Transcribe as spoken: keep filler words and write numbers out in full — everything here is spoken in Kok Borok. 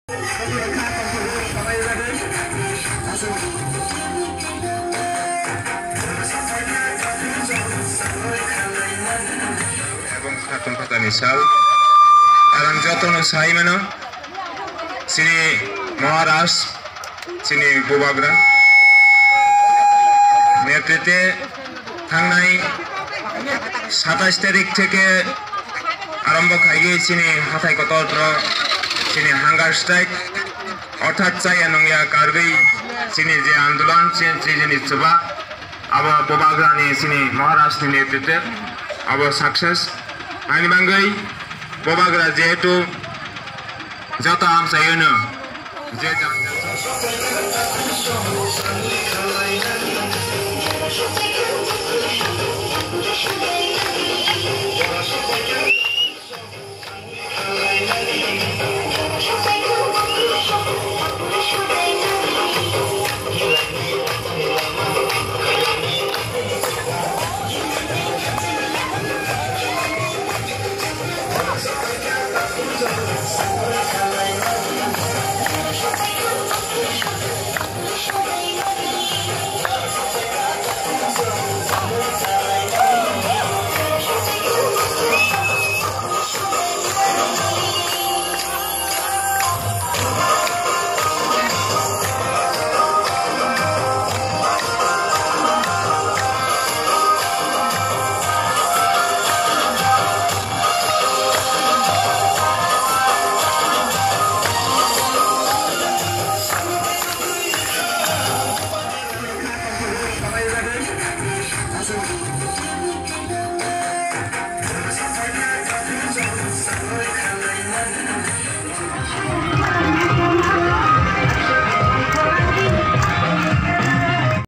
Ebong khatun phatani sal. Arang jotono sai mano. Chini Maharaj, chini Bubagra. Netrite thangnai satais tarik theke arombo khaigwi chini hathai kotor no chini hunger strike, orthat chaya nungya kargwi chini je andolon, chini, chini chuba, abo Bubagrani chini Maharajni netrite abo success. Ani bangwi Bubagra jehetu joto amchaiono je jang